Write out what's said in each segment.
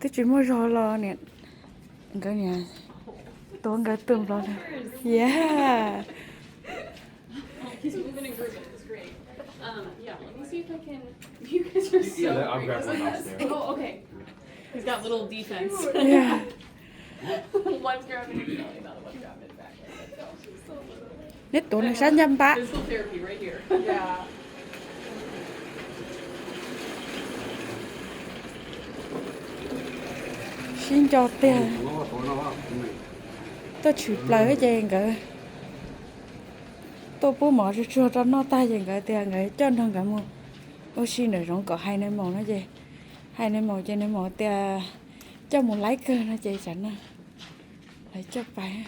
Twb tsis muaj zog los niam, nkawd niam tuav nkawd tus nplov lawm. Yeah. Neb tuav nws sab ncaj npab. Sib nco tiag. Tuaj tshwm plaws ces nkawd tuaj pub mov tsuag tsuag rau noj tag ces nkawd tias nkawd coj nrog nkawd mus ua si nram zoov kom hais nws maum no ces, hais nws maum ces nws maum tias coj mus laib kawg no ces tsam no lawv coj pais.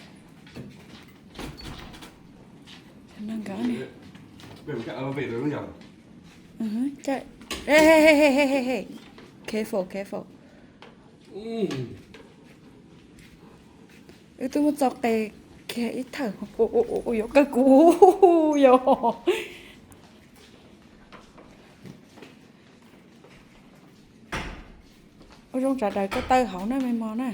Careful, careful. Wb twb muab txo qe kiag ib thawj, yuav kawg kuv yog. Ua zoo tsav daws koj taw hauv na me mos na.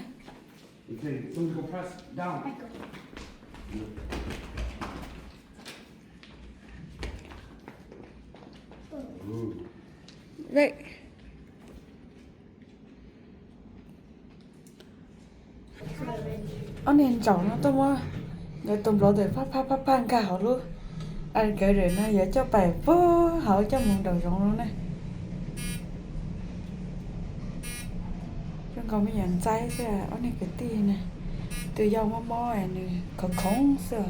Ob niag ntsaum no tuaj muab nkawd tus nplov ntawm phaj phaj phaj phaj nkag hauv lub, nkawd ntawm no yuav coj pais puag hauv coj mus nraum zoov no na. Zoo nkaus me nyuam ntxaib xwb ob niag kwv tij na. Tus yau mob mob nws khoov khoov xwb,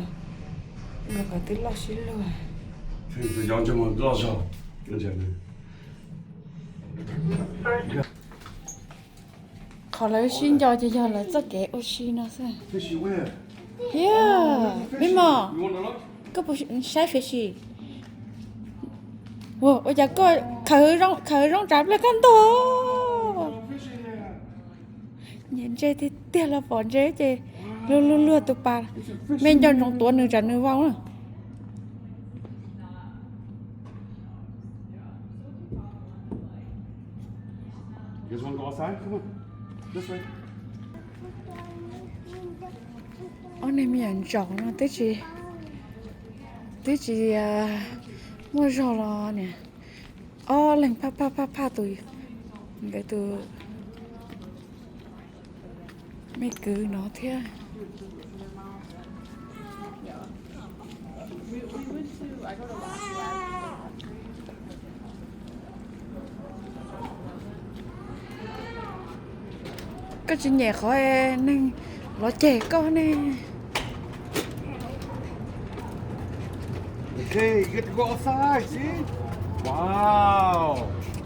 zoo nkaus nkawd twb loj sib luag. Qhov lawv sib nco ces yog lawv txoj kev ua si no xwb. Thiab, me mos, koj puas saib fishy? Ua cas koj khaws zoo tsav pliag kaj ntug. Nyiam ntse tiag tiag los pom ntse ces luag luag luag tus pas, me nco ntsoov tuav nws tsam nws vau na. Ob niag me nyuam ntsaum no twb tsis, twb tsis muaj zog los niam, ob leeg phaj phaj phaj phaj tus, nkawd tus me kwv no thiab. Koj tsis nyem qhov neeg lov ceg koj ne.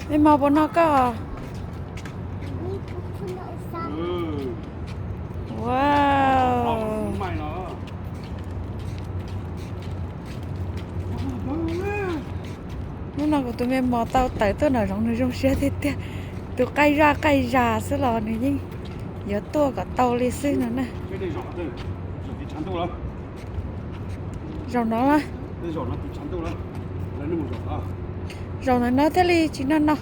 Me mos puas no koj? Wow. Hnub no kuv tus me mos tau tawm tuaj nram zoov nws zoo siab tiag tiag. Tus qaij zaj qaij zas xwb los nws yeej yuav tuaj kom tau li xwb no na. Zaum no, zaum no no thiaj li tsis noj no.